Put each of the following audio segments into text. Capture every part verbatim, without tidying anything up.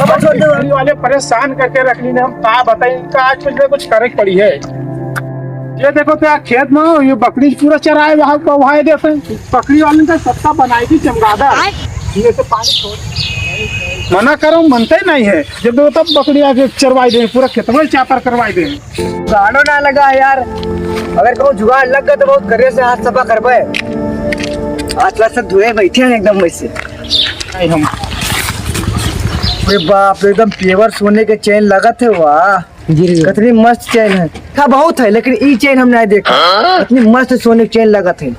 बाबा, छोड़ दो। बकरी वाले परेशान करके रख ली ने, हम का बताई, इनका आज कुछ ना कुछ करे के पड़ी है। ये देखो तो यार, खेत में ये बकरी पूरा चराए, वहाँ, वहाँ देते हैं। बकरी वाले का सत्ता बनाई थी चमगादड़। ये तो पानी छोड़, मना करो, मनते नहीं है। जब देखो तब बकरी आके चरवाई दे, पूरा खेतवा चापर करवाई दे। गाड़ो ना लगा है यार, अगर कहूँ जुगाड़ लग गया तो बहुत करे से हाथ सफा करबे। हाथ वाथ सब धोए बैठे हैं एकदम वैसे। नहीं हम। अरे बाप रे, एकदम pure सोने के चैन लगत है, वाह। जी, जी। कितनी मस्त चैन है। था बहुत है, लेकिन ई चैन हम नहीं देखा। हाँ? इतनी मस्त सोने के चैन लगत है।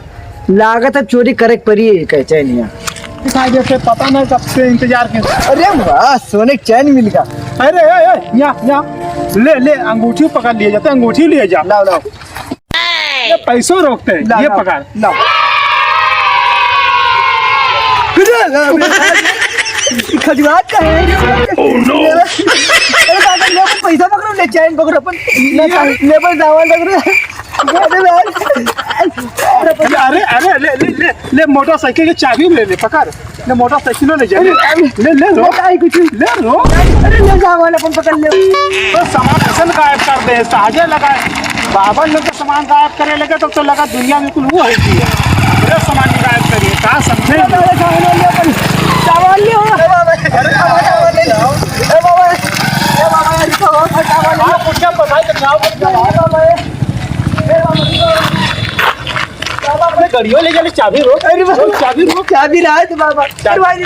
लागत है चोरी करे के पड़ी है, कहे चैन यहाँ। दिखाई देते, पता नहीं कब से इंतजार किया। अरे वाह, सोने के चैन मिल गया। अरे, ए, ए, यहाँ, यहाँ। ले, ले, अंगूठी पकड़ लिए जाते, अंगूठी लिए जा। लाओ, लाओ। ये पैसों रोकते हैं, लाओ, ये लाओ, पकड़। लाओ। खजुआत का है। Oh, no। अरे बाबा, ले अपन पैसा पकड़ो, ले चैन पकड़ो अपन। ले, ले अपन सामान पकड़ो। अरे भाई। अरे, अरे, ले, ले, ले, ले, मोटरसाइकिल की चाबी ले, ले, पकड़। ले, मोटरसाइकिल ले जा, ले। अरे, अरे, ले, ले, रो। बताई कुछ। ले, रो। अरे, ले सामान अपन पकड़ ले। तो सामान असल गायब कर दे, साजे लगाए। बाबा लोग सामान गायब करे लगे, तब तो लगा दुनिया में कुल वो है कि है। पूरा सामान ही गायब करिए, का समझे? अरे बाबा, सामान ले अपन, सामान ले आओ। अरे बाबा, अरे बाबा, सामान ले आओ। ए बाबा, ए बाबा, अरे तो और सामान ले आओ। आप कुछ क्या बताए तो क्या हो गया? ए बाबा, ए, ए बाबा, बाबा। अरे गाड़ियों ले जाने, चाबी रो। अरे बाबा, चाबी रो। चाबी रहा है तो बाबा। चाबी।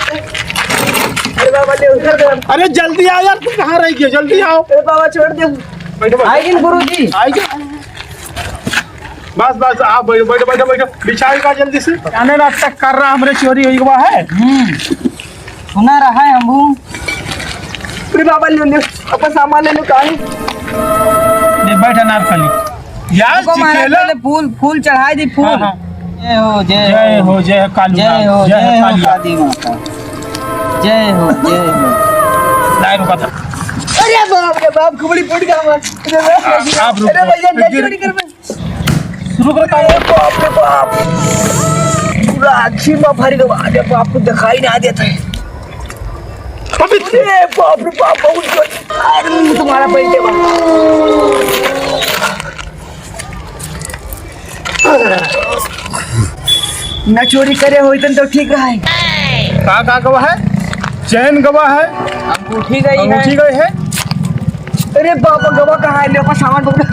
अरे बाबा, ले उधर दे। अरे जल्दी आ यार, तू कहाँ रह गया? जल्दी आओ। अरे बाबा, छोड़ दे। बैठो, बैठो। आइए गुरुजी। आइए। बस, बस, आप बैठो, बैठो, बैठो, बैठो। बिछाई का जल्दी से। जाने रास्ता कर रहा हमरे चोरी हुई हुआ है। हम्म, सुना रहा है हमहू। अरे बाबा, ले, ले, अपन सामान ले लो, काहे? ले बैठ अनारकली। यार, हमको मारा चिकेला। पहले फूल, फूल चढ़ाई दी, फूल। हाँ, हाँ। जय हो, जय जय हो। हो, जय हो काली जय माँ, हो, जय हो जय हो काली माँ। काली माता। जय हो, जय हो। लाए रुका था। अरे बाप रे बाप, कुबड़ी फूट गया हमार। अरे बाप रे। आ, आप रुको। अरे भैया, जल्दी फिर बड़ी कर बे। शुरू करो काम। अरे बाप रे बाप, पूरा आँखी में भर गवा। अरे बाप, कुछ दिखाई ना देता है। अबे अरे बाप रे बाप, बहुत जोर। अरे तुम्हारा पैसे बा। न चोरी करे होइतन तो ठीक रहा है। का, का गवा है? चैन गवा है। अंगूठी गई है। अंगूठी गई है। अरे बाबा, गवा कहाँ है? ले, अपन सामान पकड़।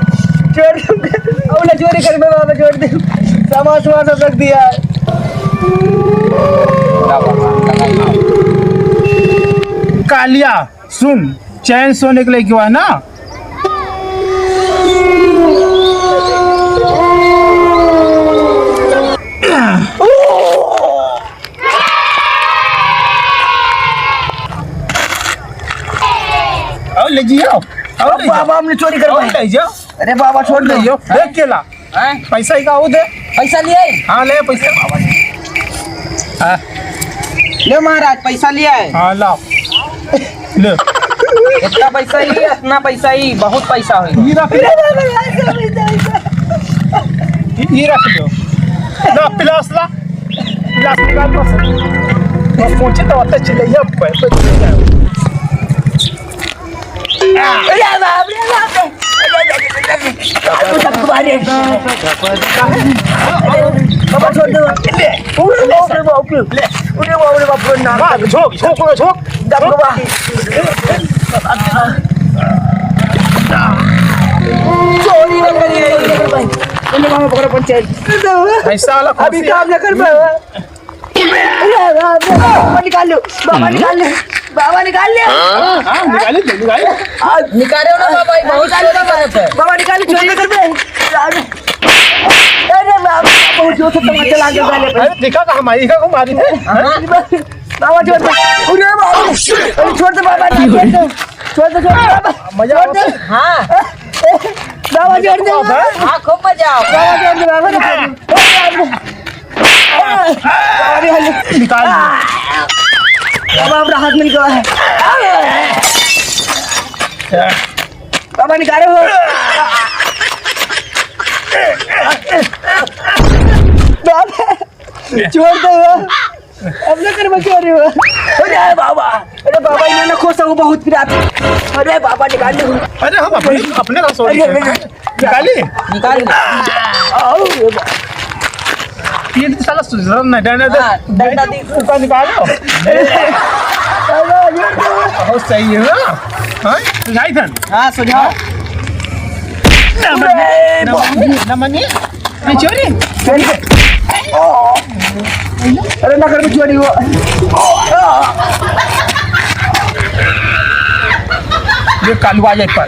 छोड़ दे। अब ना चोरी कर, मैं बाबा छोड़ दे। सामान, सामान सब रख दिया। कालिया, सुन, चैन सोने के लिए क्यों है ना? आओ, ले जी, आओ। आओ, ले जाओ। बाबा, हमने चोरी कर आओ, पाई। ले जाओ। अरे बाबा, छोड़ ले दो। जाओ। देख के ला। हैं? पैसा ही का, वो दे। पैसा लिए? हाँ, ले पैसा। हाँ। ले महाराज, पैसा लिए है। हाँ, लाओ। ले। इतना पैसा ही, इतना पैसा ही, बहुत पैसा होई। ये रख ले। ये रख लो। ला, पिलास ला। पिलास निकाल बस। बस पहुंचे तो आते चले, ये पैसे चले जाए। अरे बाप रे बाप रे। अरे, अरे, अरे, अरे, अरे। बाबा, छोड़ दो। ले। अरे बाप रे बाप रे। ले। अरे बाप रे बाप रे, नाम। मार, झोंक, झोंक, झोंक। दबवा। चोरी ना करिए। अरे बाबा, पकड़ो पंचायत। ऐसा वाला अभी काम ना कर पाए। अरे बाप रे, बाबा निकाल लो, बाबा निकाल लो, बाबा निकाल लो। हाँ, निकाले, निकाले। आज निकाले ना बाबा, ये बहुत निकाल लो, जोर से बाबा। बात है। बाबा निकाल लो, चोरी कर दे। अरे बाप रे, बहुत जोर से तमाचा लाग गया गाले पे। अरे देखा था हमारी का को मारी थे। हाँ? बाबा छोड़ दे। अरे बाबा, अरे छोड़ दे बाबा, छोड़ दे। छोड़ दे, छोड़ दे बाबा। मजा छोड़ दे। हाँ। बाबा छोड़ दे बाबा। हाँ, खूब मजा आओ। बाबा छोड़ दे बाबा, छोड़ दे। अरे, अरे। निकाल। बाबा, हमरा हाथ मिल गया है। बाबा, निकालो। बाबा, छोड़ दो। अपने घर में क्यों रही हो? अरे बाबा, अरे बाबा, इन्होंने खोसा को बहुत पिरात। अरे बाबा, निकाल दो। अरे हम अपने, अपने रसोई अरे, से। अरे, निकाली? निकाल ले। आओ, ये बा- ये तो साला सुधरन ना, डंडा दे। हाँ, डंडा दे। ऊपर निकालो। अरे, ये तो बहुत सही है ना? हाँ? सुझाई थन? हाँ, सुझाव। ना मनिए, अरे, ना मनिए, ना मनिए। ए, चोरी। चोरी। अरे, ना कर, चोरी हो। ये कालू आ जाए पर।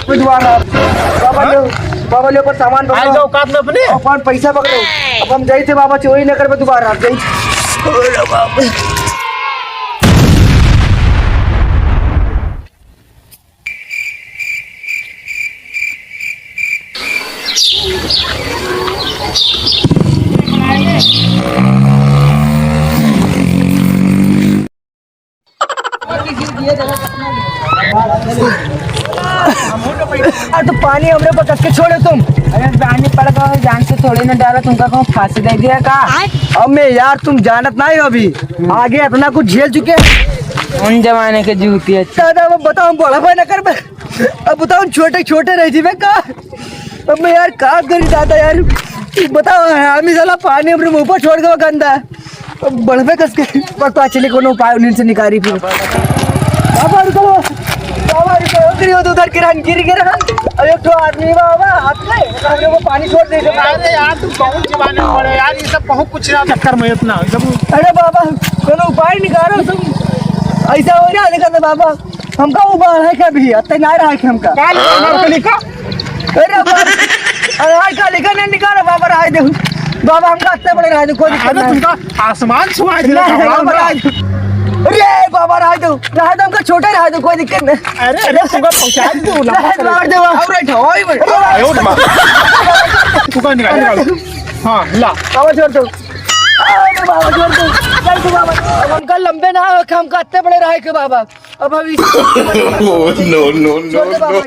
बाबा लो, बाबा लो, पर सामान पकड़ो। आए जाओ औकात में अपने। अपन पैसा पकड़ो। अब हम जाई थे बाबा, चोरी न करबे दोबारा, आप जाई थे। आ, तो पानी हमरे पर कस के छोड़े तुम। अरे पानी पड़ गवा, जान से थोड़े न डाला, तुमका कहूँ फांसी दे दिया का? अबे यार, तुम जानत नहीं हो अभी, आगे इतना कुछ झेल चुके हैं। उन जमाने के जूती है। दादा, अब बताओ, हम बड़ा भाई ना करबे। अब बताओ, छोटे छोटे रह जीवे का? अब मैं यार का करी दादा यार, बताओ, हरामी साला पानी हमरे मुंह पर छोड़ के गंदा। बढ़बे कस के। पकवा चली, कोनो उपाय उन्हीं से निकारी फिर। बाबा रुको, बाबा रुको, उधर ही हो, उधर किरण गिर गिरा। अब एक ठो आदमी बाबा हाथ में, हमरे वो पानी छोड़ दे। अरे यार, तू बहुत जमाने में पड़े यार, ये सब बहुत कुछ ना चक्कर में इतना, ये सब। अरे बाबा, कोनो उपाय निकालो तुम। ऐसा हो रहा, देखा था बाबा, हमका वो बाढ़ है क्या भी, अत्ते ना रहा है कि हमका। काल हमारे को लिखा। अरे बाबा, अरे आज का लिखा नहीं निकालो बाबा, रहा दे। बाबा, हमका अत्ते बड़े रहा दे, कोई दिक्कत अरे नहीं। तुमका आसमान छुआ दिया नहीं, बाबा, बाबा, रहा दे। अरे बाबा, रहा दो, रहा दो, हमका छोटे रहा दो, कोई दिक्कत नहीं। अरे, अरे, तुमका पहुंचा दे, लंबा नहीं, करे। मार दे बाबा। अरे, ढोई में। अरे, आयो रे माँ। तुमका निकाल, निकाल। हाँ, ला। बाबा, छोड़ दो। अरे बाबा, छोड़ दो। छोड़ दो बाबा। अब हमका लंबे ना हो, हमका अत्ते बड़े रहा है कि बाबा। अब हम इस Oh, no, no, छोड़ दे no, बाबा। No.